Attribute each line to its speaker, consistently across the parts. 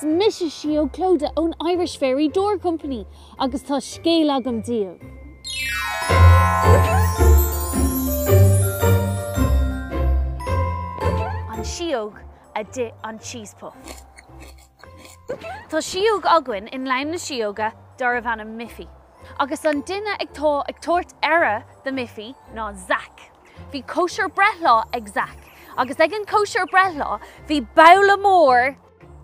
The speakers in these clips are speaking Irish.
Speaker 1: Is mise Síóg Clodagh ón Irish Fairy Door Company agus tá scéal agam daoibh. An Síóg a d'ith an Cheese Puff. Tá síóg againn i nGleann na Síóga darbh ainm Miffy. Agus an duine atá ag tabhairt aire do Miffy ná Zac. Bhí cóisir breithlá ag Zac agus ag an cóisir breithlá bhí babhla mór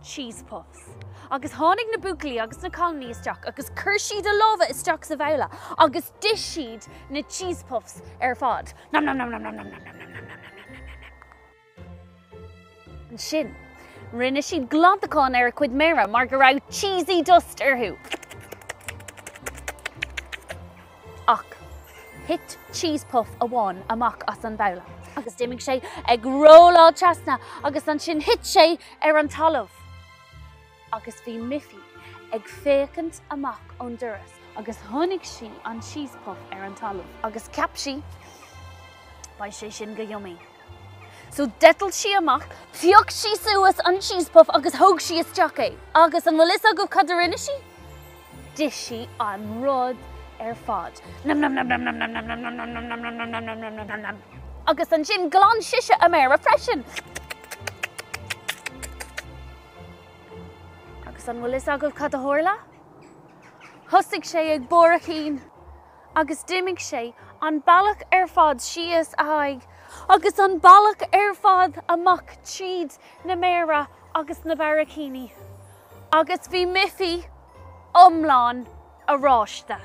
Speaker 1: cheese puffs. Agus tháinig na buachaillí agus na cailíní isteach agus chuir siad a lámha isteach sa bhabhla agus d'ith siad na cheese puffs ar fad. Nom nom nom nom nom nom nom nom nom nom nom nom nom nom. Ansin, rinne siad glantachán ar a cuid méara mar go raibh cheesy dust orthu. Ach thit cheese puff amháin amach as an babhla agus d'imigh sé ag rolláil trasna agus ansin thit sé ar an talamh. Agus bhí Miffy ag féachaint amach ón doras agus chonaic sí an cheese puff ar an talamh agus cheap sí, Beidh sé sin go yummy. So d'eitil sí amach, phioc sí suas an cheese puff agus thóg sí isteach é. Agus an bhfuil fhios agaibh cad a rinne sí? D'ith sí an rud ar fad. Nom nom nom nom nom nom nom nom nom nom nom nom nom nom nom nom nom nom nom. Agus ansin ghlan sise a méara freisin. Agus an bhfuil fhios agaibh cad a tharla? Thosaigh sé ag búirchín agus d'imigh sé an bealach ar fad síos a aghaidh agus an bealach ar fad amach tríd na méara agus na barraicíní. Agus bhí Miffy iomlán oráiste.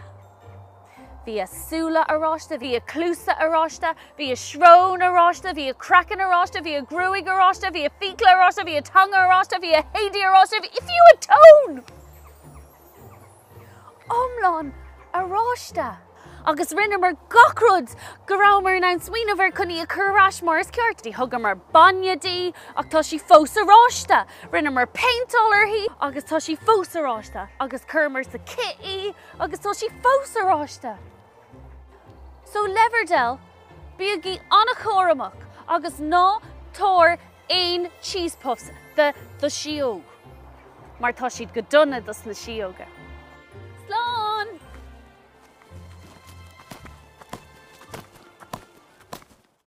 Speaker 1: Bhí a súile oráiste, bhí a cluasa oráiste, bhí a srón oráiste, bhí a craiceann oráiste, bhí a gruaig oráiste, bhí a fiacla oráiste, bhí a teanga oráiste, bhí a héadaí oráiste, bhí fiú a tóin iomlán oráiste. Agus rinneamar gach rud go rabhamar in ann smaoineamh air chun í a chur ar ais mar is ceart. Thugamar bainne di ach tá sí fós oráiste. Rinneamar péinteáil uirthi agus tá sí fós oráiste. Agus chuireamar sa cith í Agus tá sí fós oráiste! So le bhur dtoil, bígí an-chúramach agus ná tabhair aon cheese puffs do do síóg, mar tá siad go dona dos na síóga.